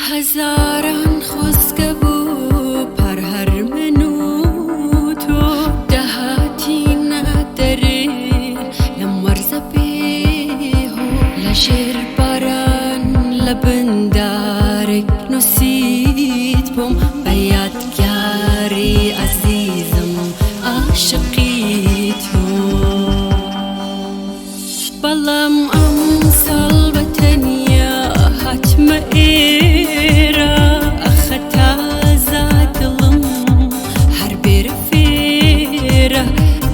هەزاران خۆزگە بوو پار هەر من و تۆ دەهاتینە دەرێ لەم وەرزە بێهۆ لە ژێر باران لە بن دارێک نووسیت بۆم بە یادگاری ئەزیزم عاشقی تۆ. بەڵام ئەمساڵ بە تەنیا هاتمە ئێرە، ئەخە تازە دڵم هەر بێرە فێرە،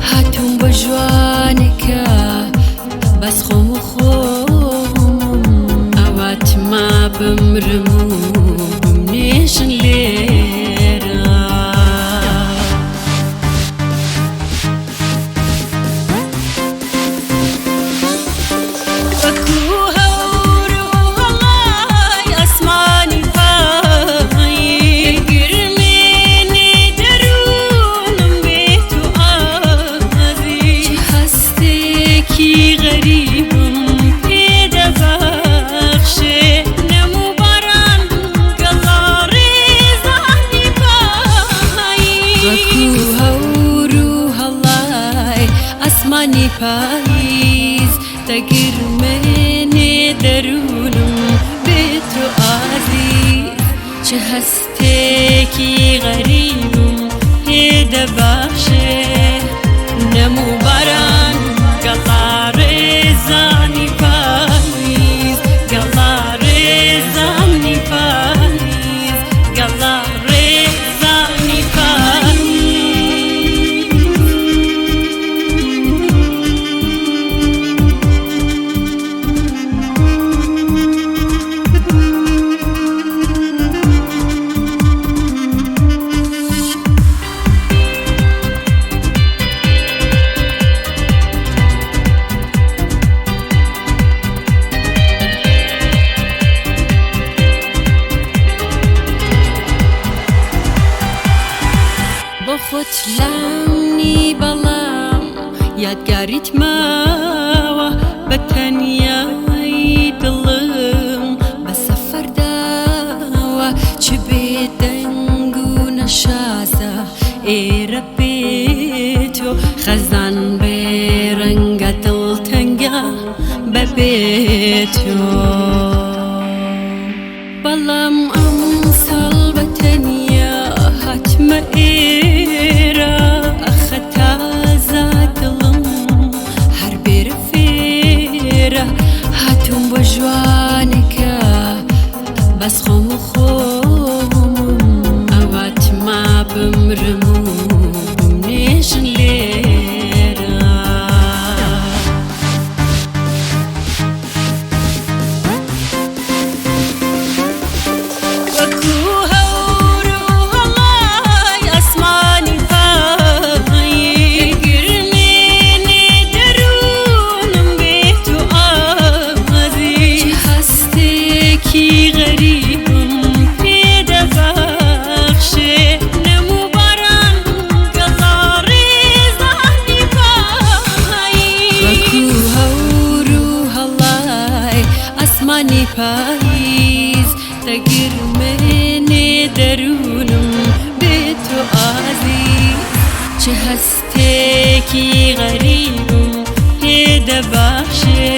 هاتووم بە ژوانێکە بەس خۆم و خۆمم، ئاواتمە بمرم و بمنێژن لێرە. وەکوو هەور و هەڵای ئاسمانی پاییز، دەگرمێنێ دەروونم بێ تۆ ئازیز، چ هەستێکی غەریبم پێ دەبەخشێ، نەم و باران گەڵا ڕێزانی پاییز. وەکوو هەور و هەڵای ئاسمانی پاییز، دەگرمێنێ دەروونم بێ تۆ ئازیز، چ هەستێکی غەریبم پێ دەبەخشێ، نەم و باران گەڵا ڕێزانی پاییز، گەڵا ڕێزانی پاییز، گەڵا ڕێزانی پاییز. بۆ خۆت لامنی بەڵام یادگاریت ماوە، بە تەنیایی دڵم بە سەفەرداوە، چ بێدەنگ و نەشازە ئێرە بێ تۆ، خەزان بێ ڕەنگە دڵتەنگە بەبێ تۆ. بەڵام ئەمساڵ بە تەنیا هاتمە ئێرە، ئەخە تازە دڵم هەر بێرە فێرە، هاتووم بە ژوانێکە بەس خۆم و خۆمم، ئاواتمە بمرم و بمنێژن لێرە. وەکوو هەور و هەڵای ئاسمانی پاییز، دەگرمێنێ دەروونم بێ تۆ ئازیز، چ هەستێکی غەریبم پێ دەبەخشێ، نەم و باران گەڵا ڕێزانی پاییز. وەکوو هەور و هەڵای ئاسمانی پاییز، دەگرمێنێ دەروونم بێ تۆ ئازیز، چ هەستێکی غەریبم پێ دەبەخشێ،